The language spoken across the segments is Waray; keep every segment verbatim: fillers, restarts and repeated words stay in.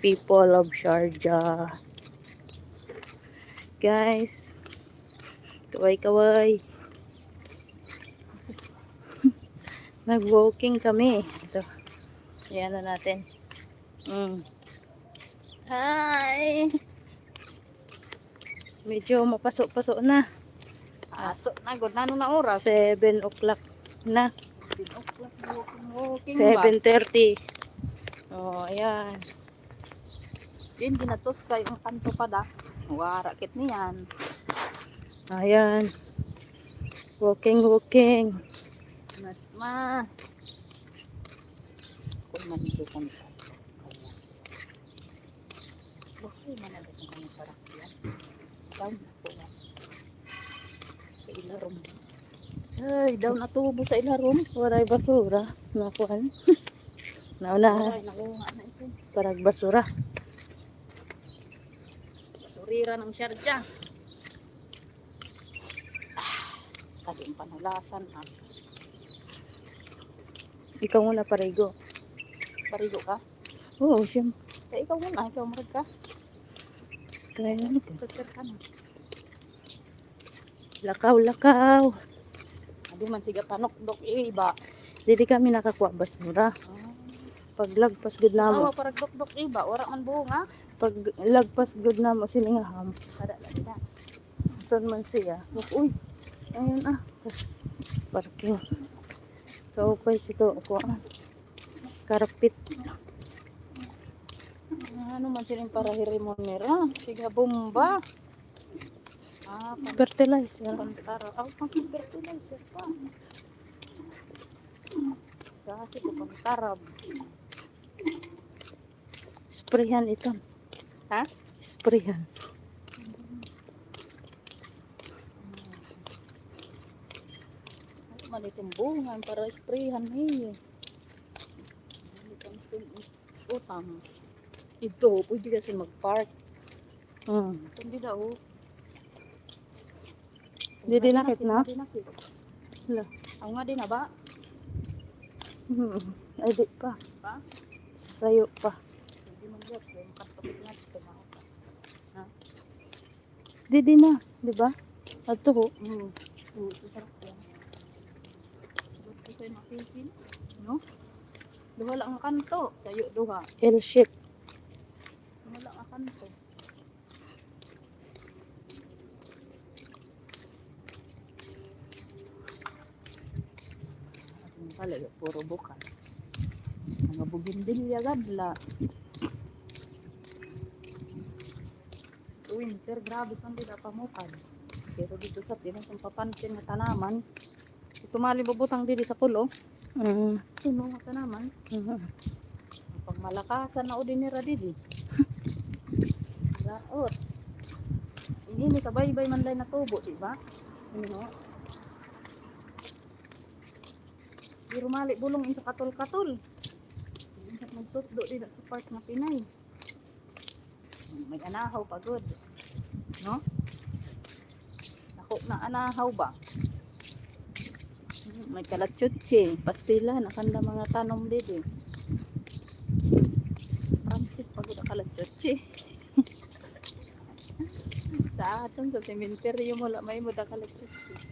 people of Sharjah. Guys, kaway-kaway. Nag-walking kami. Ito. Ayan na natin. Mm. Hi! Medyo mapaso-paso na. Paso na gud. Nano na oras? Seven o'clock na. Seven o'clock, walking, walking ba? Seven thirty. Oh, ayan. Din ginatusay an kanto pa da. Wara kit niyan. Ayan. Walking, walking. Mas ma. Kung nandito kami sa. Bakit man nandito kami sa Rakyan? Down na po. Sa ilarom. Ay, down na tubo sa ilarom. Waray basura. Nakuan. Nauna. Waray, nakuha na ito. Parag basura. Basurira ng Sharjah. Ah, kadi ang panulasan, ah. Ikaw muna, parigo. Parigo ka? Oo, siyempre. Kay ikaw muna, ikaw marag ka. Kaya ano ka? Prepare ka na. Lakaw, lakaw. Adi man siga panukdok iba. Didi kami nakakuha basura. Ah. Paglagpas gud namo. Awa, parag dukdok iba, wara man bunga. Paglagpas gud namo sini nga humps. Kada lang na. Ito man siya. Uy. Ayun ah. Parking. Kaupay sito ko ah. Karapit. Ano man sining para hirimon nira? Siga bomba. Ah, pang-, fertilizer. Pantara. Aw, pang-fertilizer pa. Kasi ko pantarab. Sprayhan ito. Ha? Sprayhan. Ano man itong bunga para sprayhan niyo? Utang. Ito, pwede kasi mag-park. Hmm. Hindi daw. Didi nakit na? Didi nakit. Hala. Aw nga, di na ba? Hmm. Ay, di pa. Pa? Sasayo pa. Hindi man yun. Kaya makatapit nga dito, mga utak. Ha? Didi na, di ba? Adto ho. Hmm. Oo, sarap yan. Ba't ko kayo nakikita? No? Duha lang ang kanto. Sayo, duha. L shape. Duha lang ang kanto. Pala, puro bukal. Mga bugimbilya, gadla. Winter, grabe sa dida pamukad. Pero dito sa Pinas, ang papansin nga tanaman, ito mali bubutang didi sa kulo. Mm. Ito mga tanaman. Mm. Pag malakasan na o din nira didi. Laot. Ini sa baybay man lay natubo, di ba? Ano? Pero mali bulong in sa katol-katol. Magtutdo dida sa part na Pinay. May anahaw pa gud. No? Ako na anahaw ba? May kalatsutsi, pastila, nakanda mga tanom didi. Pransit pa gud ang kalatsutsi. Sa aton, sa sementeryo mo la may muda kalatsutsi.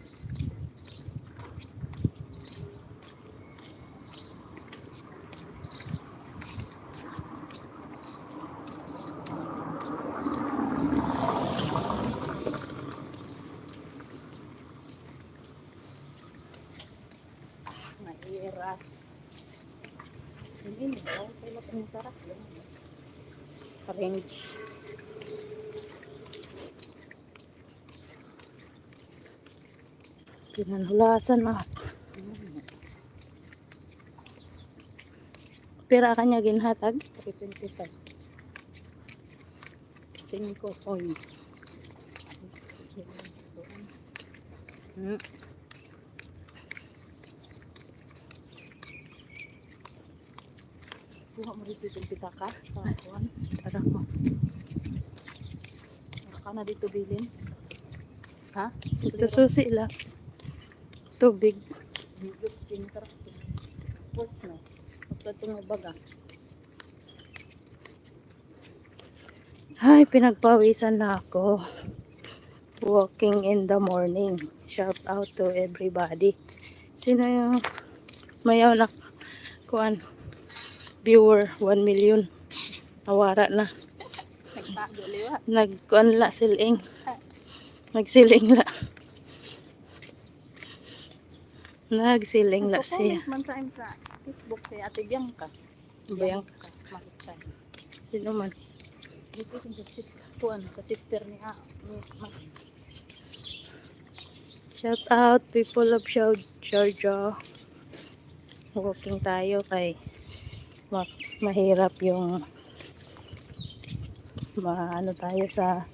Mairas. Ini, oh, kaya masarap yun. Orange. Ginanhulasan na. Pira ka niya ginhatag? Three twenty-five. Cinco coins. Hmm. Kuha mo dito itong pitaka sa kuwan. Tara ko. Baka na dito bilin. Ha? Ito susi la. Tubig. Sports na. Basta itong baga. Ay, pinagpawisan na ako. Walking in the morning. Shout out to everybody. Sino yung mayaw na kuan viewer one million? Nawara na. Nagtago liwat. Nagkuan la siling. Nagsiling la. Nagsiling la siya. Nagko-comment man sa, sa Facebook si Ate Bianca. Bianca. Bianca Maruchan. Sino man? Dito sa sis-, kuan, sa sister ni, ah, ni Ma-, shout out, people of Shou-, Georgia. Walking tayo kay ma-, mahirap yung ma-, ano tayo sa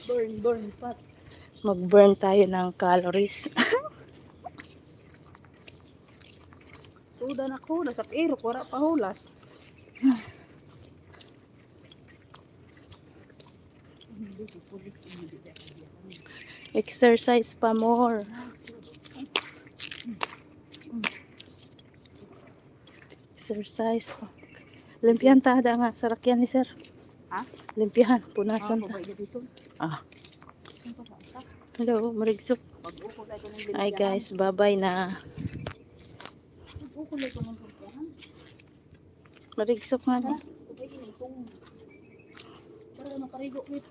burn, burn fat. Mag-burn tayo ng calories. Tuda na ko, nasa pero, wala pa hulas. Exercise pa more. Exercise pa. Limpyahan ta ada nga sarakyan ni sir. Ha? Limpyahan, punasan ta. Ah, babay na dito. Ah. Hello, marigsok. Hi guys, babay na. Marigsok nga na. Para makarigo, wait.